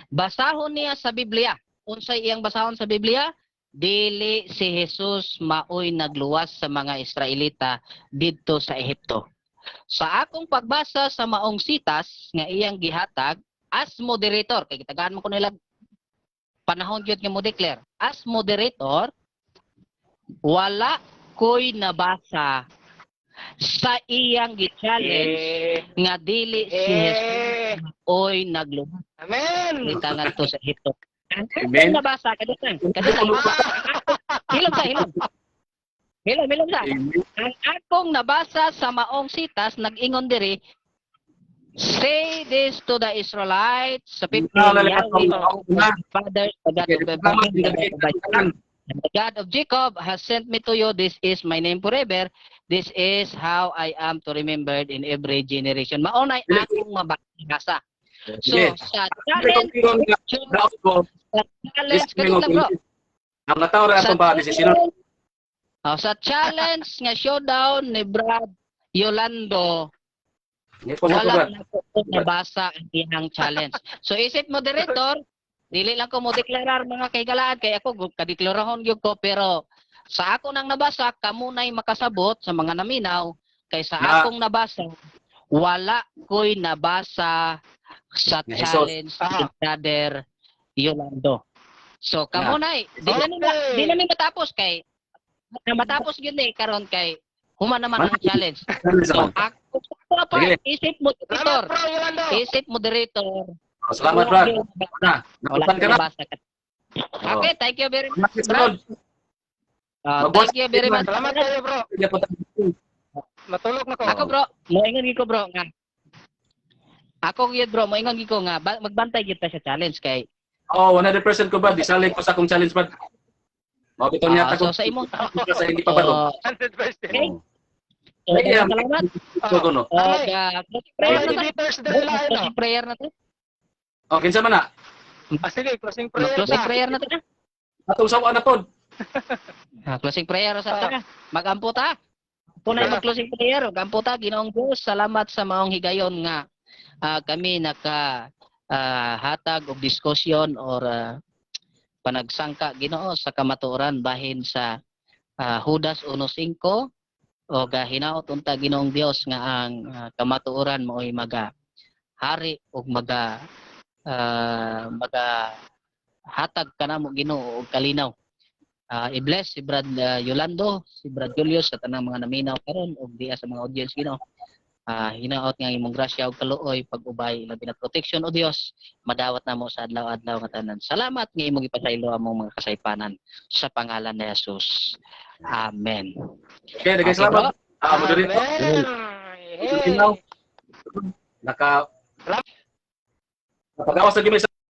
Basahon niya sa Biblia. Unsay iyang basahon sa Biblia? Dili si Jesus maoy nagluwas sa mga Israelita didto sa Ehipto. Sa akong pagbasa sa maong sitas nga iyang gihatag as moderator, kay gitagaan mo ko nila panahon gyud nga mo declare. As moderator, wala ko'y nabasa sa iyang gi-challenge nga dili si Jesus oy nagluwas Amen. kita ngadto sa Ehipto. Ang Amen. akong nabasa kadutang, kadutang. Hilom sa, hilom. Hilom, hilom sa. Ang akong nabasa sa maong sitas nag-ingon diri, "Say this to the Israelites," sa 15, "Yahweh, fathers, the God of Abraham, the God of Isaac, and the God of Jacob has sent me to you. This is my name forever. This is how I am to remembered in every generation." Mao nay akong mabasa. So, Sige. sa challenge, sa challenge, kadto lang, bro. Ang nataw ra atong ba desisyon. Oh, sa challenge nga showdown ni Brad Yolando, I-post na ko, wala Brad. na po ko nabasa ang iyang challenge. So isip moderator, dili lang ko mo deklarar, mga kahigalaan, kay ako kadeklarahon gyud ko, pero sa ako nang nabasa, kamo na'y makasabot sa mga naminaw kay sa akong nabasa, wala ko'y nabasa sa Nga Jesus. challenge ni Brother Yolando. So kamo na'y di na ni matapos kay na matapos gyud ni karon kay human naman ang challenge. So ako sa pa Sige. isip moderator, Salamat, Bro Yolando. isip moderator. Oh, salamat, Brad. Na, Wala nakutan ka na. nabasa ka. Okay, thank you very much. Sunod. Thank you very much. Salamat kayo, bro. Matulog na ko. Ako, bro, moingon gyud ko, bro, nga. Ako gyud, bro, moingon gyud ko nga magbantay gyud ta sa challenge kay Oh, 100% ko, Brad. Disali ko sa akong challenge, Brad. Mao bitaw niya Ah, ko. so sa imong Sa hindi pa ba to? 100%. Okay. So, Sige, salamat. So, kuno. Closing prayer Ay, na ta. debaters diri lain, no? Closing prayer na ta. Oh, kinsa man na? Ah, sige, closing prayer Closing na. prayer na ta. Atong sawa na pod. Ah, closing prayer sa ta. Magampo ta. Kung na mag-closing prayer, gampo ta. Ginoong Diyos, salamat sa maong higayon nga kami naka hatag og diskusyon or panagsangka, Ginoo, sa kamatuoran bahin sa Judas 1:5 o hinaot unta, Ginoong Dios, nga ang kamatuoran maoy maga hari ug maga hatag kanamo, Ginoo, og kalinaw. I-bless si Brad Yolando, si Brad Julius, sa tanang mga naminaw karon ug diya sa mga audience, Ginoo. Hinaot nga imong grasya ug kaluoy, pag-ubay, labi na protection, o Dios, madawat namo sa adlaw-adlaw nga tanan. Salamat nga imong ipasaylo among mga kasaypanan sa pangalan ni Jesus. Amen. Okay, daghang Okay, salamat. Ah, moderator. Amen. Hey. Naka Napagawas na gyud mi sa